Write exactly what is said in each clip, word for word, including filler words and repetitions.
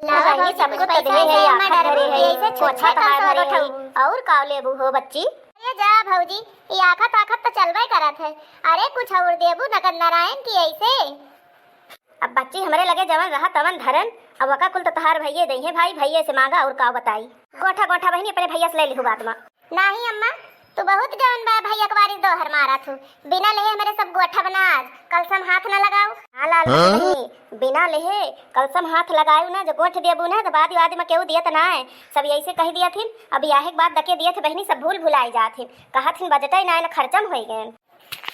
लावा बहिनी, भौजी, सबको कुछ तो पैसा दे है, है, आखत हमार धरे है, ऐसे छोटा पोछा सा तहार धरे है। अउर का लेबू हो बच्ची? अरे जा भौजी, ई आखत आखत तो चलबे करत है। अरे कुछ अउर देबू नगद नारायण की ऐसे? अब बच्ची हमरे लगे जवन रहा तवन धरन, अब वका कुल तो तहार भइये दइहे भाई, भइये से मांगा अउर का बताई। गोठा गोठा बहिनी अपने भइया से ले लिहू बात मा। नाही अम्मा, तू बहुत जवन बा भइया के बारिश दोहर मारत हू। बिना लेहे हमरे सब गोठा बना आज, कलसम हाथ न लगाऊ। हाँ लाल बहिनी, बिना लेहे कलसम हाथ लगाऊ ना, जो गोठ देबू ना तो बाद वाद में केहू दियत ना है, सब ऐसे कह दिया थिन। अब बियाहे के बाद दके दियत बहिनी सब भूल भुलाई जात हिन, कहत हिन बजटे ना है, न खर्चम होई गए।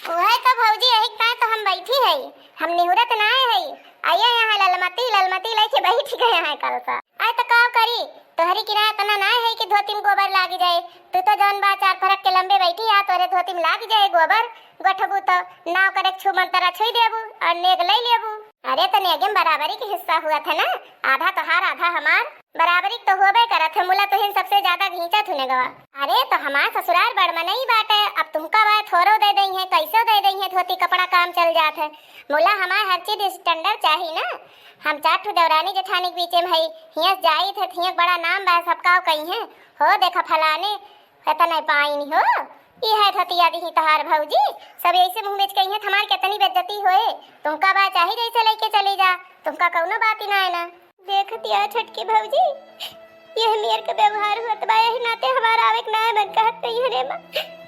उहे तो भौजी, यही ताय तो हम बैठी है, हम निहुरत ना है। आइए यहाँ ललमती ललमती लेके बैठ गए हैं कल सा। आए तो का करी, तोहरी किना इतना ना है कि धोती में गोबर लागी जाए। तू तो जौन बा चार फरक के लंबे बैठी आ, तोरे धोती में लागी जाए गोबर। गोठबू तो नाव करे छू मंतरा छुई देबू और नेग ले लेबू। अरे तो नेगे में बराबरी के हिस्सा हुआ था ना, आधा तोहार आधा हमार। बराबरी तो होबे करत है, मुला तुहिन सबसे ज्यादा घींचत हुने गवा। अरे तो हमार ससुराल बड़ मनई बाटे, अब तुमका बा थोरो दे दई है, कैसो दे दई है, धोती कपड़ा काम चल जात है। मुला हमार हर चीज standard चाही ना। हम चार ठो देवरानी जेठानी के बीचे में हई, हियस जाई थे, हियक बड़ा नाम बा, सबका कही है, हो देखा फलाने एतना पाइन हो, ई है धोतिया दिही तहार भौजी, सब ऐसे मुँह बेच कही है, हमार केतनी बेइज्जती होए, तुमका बा चाही जैसे लेके चली जा, तुमका कौनो बात ही ना है ना। देखत या छोटकी भौजी, यह मेर के व्यवहार होत बा, यही नाते हमार आवे के नाय मन कहत नहीं हने बा।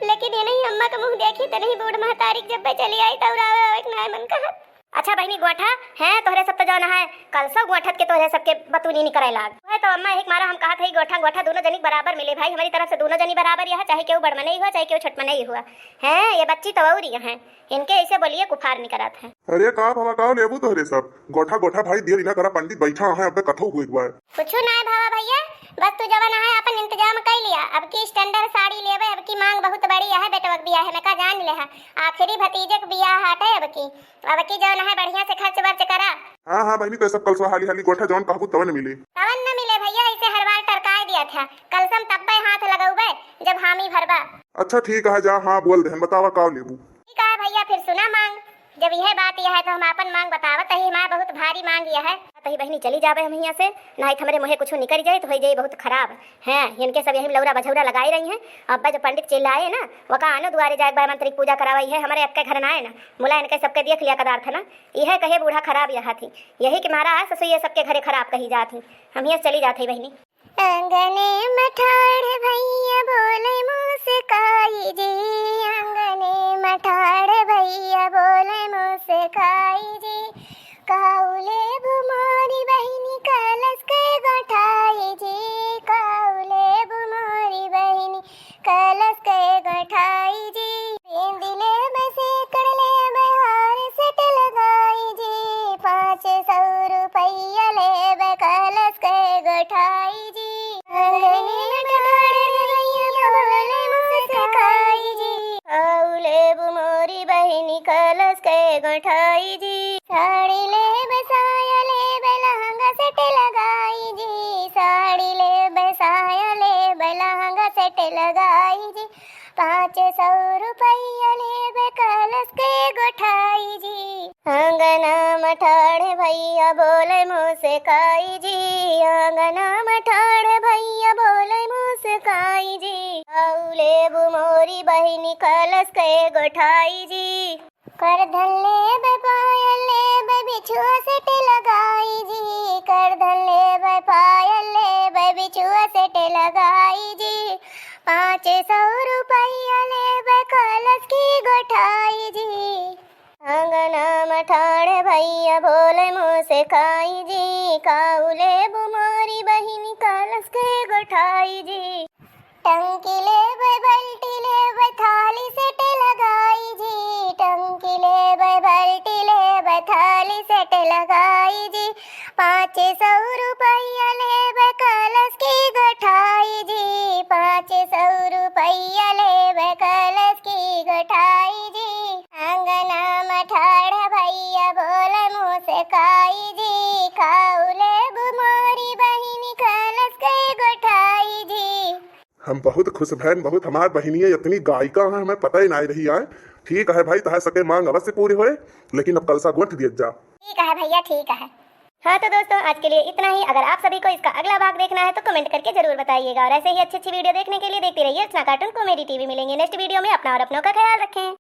लेकिन ये नहीं अम्मा के मुँह देखी त नहीं बूढ़ महतारी के जब चली आई त और आवे, आवे के नाय मन कहत। अच्छा बहिनी गोठा है तोहरे सब तो जौन है कलसो गोठत के तोहरे सबके बतूनी निकरे लाग। वह तो अम्मा एक मारा हम कहत है गोठा गोठा दोनों जनी बराबर मिले भाई, हमारी तरफ से दोनों जनी बराबर यह, चाहे केहू बड़ मनई हुआ चाहे केहू छोट मनई हुआ। हैं ये बच्ची तो और ही है। इनके ऐसे बोलिए कुफार निकरत है। अरे का बाबा, का लेबू तोहरे सब? गोठा गोठा भाई दियर इना करा, पंडित बैठा है, अब तक कथो हुए एक बार। कुछ ना है बाबा भैया, बस तू जवन है अपन इंतजाम कर लिया। अब की standard साड़ी लेबे, अब की मांग बहुत बड़ी है, बेटवा के बियाह में का जान ले है, आखिरी भतीजे के बियाह हटे। अब की, अब की जवन है बढ़िया से खर्च वर्च करा। हाँ हाँ बहनी, तो सब कलसवा हाली हाली गोठा, जवन कहबू तवन मिले। तवन न मिले भैया, ऐसे हर बार टरकाए दिया था, कलसम तब्बे हाथ लगौबे जब हामी भरबा। अच्छा ठीक है, जा हाँ बोल देहन, बतावा का लेबू। ठीक है भैया, फिर सुना मांग। जब यह बात यह है तो हम आपन मांग बतावत ही, हमार बहुत भारी मांग यह है। तही बहिनी चली जाबे हम हियाँ से, नाहीं तो हमरे मुँहे कुछ निकल जाए तो हो जाए बहुत खराब। हैं, इनके सब यही लौरा बझौरा लगाए रही हैं। अब जो पंडित चिल्लाए ना, वका आनो दुआरे जाए बा, मंत्री पूजा करावाई है, हमारे अक्के घर ना आए ना, मुला इनके सबके देख लिया कदार्थ ना, यह कहे बूढ़ा खराब यहाँ थी, यही के मारा आज ससुइया सबके घरे खराब कही जात ही। हम हियाँ से चली जात ही बहिनी। आंगने में ठाढ़ भैया बोले मुस्काई जी, आंगने में ठाढ़ भैया बोले मुस्काई जी। काऊ लेबू मोरी बहिनी कलस के गोठाई जी, काऊ लेबू मोरी बहिनी कलस के गोठाई जी। पेंदी लेबे सेकड़ लेबे हार सेट लगाई जी, पाँच सौ रुपया लेबे कलस के गोठाई जी। आंगने में ठाढ़ भैया बोले मुस्काई जी। काऊ लेबू मोरी बहिनी कलस के गोठाई जी। साड़ी लेबे साया लेबे लहंगा सेट लगाई जी। साड़ी लेबे साया लेबे लहंगा सेट लगाई जी। पाँच सौ रुपया लेबे कलस के गोठाई जी। आंगना में ठाढ़ भैया बोले मुस्काई जी, आंगना में ठाढ़ भैया बोले मुस्काई जी। काऊ लेबू मोरी बहिनी कलस के गोठाई जी। करधन लेबे पायल लेबे बिछुआ सेट लगाई जी, करधन लेबे पायल लेबे बिछुआ सेट लगाई जी। पाँच सौ रुपया लेबे कलस की गोठाई जी। आंगना में ठाढ़ भैया बोले मुस्काई जी, काऊ लेबू मोरी बहिनी कलस के गोठाई जी। टंकी लेबे, बाल्टी लेबे, थाली सेट लगाई जी। टंकी लेबे, बाल्टी लेबे, थाली सेट लगाई जी। पाँच सौ रुपया लेबे कलस की गोठाई जी। पाँच सौ रुपया लेबे कलस की गोठाई जी। आंगना में ठाढ़ भैया बोले मुस्काई जी। काऊ लेबू मोरी बहिनी कलस के गोठाई जी। हम बहुत खुश भैन, बहुत हमार बहिनिया इतनी गायिका है, हमें पता ही नाहीं रही आए। ठीक है भाई, तहार सके मांग अवश्य पूरी होए, लेकिन अब कलसा गोठ दियत जा। ठीक है भैया, ठीक है। हाँ तो दोस्तों, आज के लिए इतना ही। अगर आप सभी को इसका अगला भाग देखना है तो कमेंट करके जरूर बताइएगा, और ऐसे ही अच्छी अच्छी वीडियो देखने के लिए देखते रहिए रचना कार्टून कॉमेडी टीवी। मिलेंगे नेक्स्ट वीडियो में। अपना और अपनों का ख्याल रखें।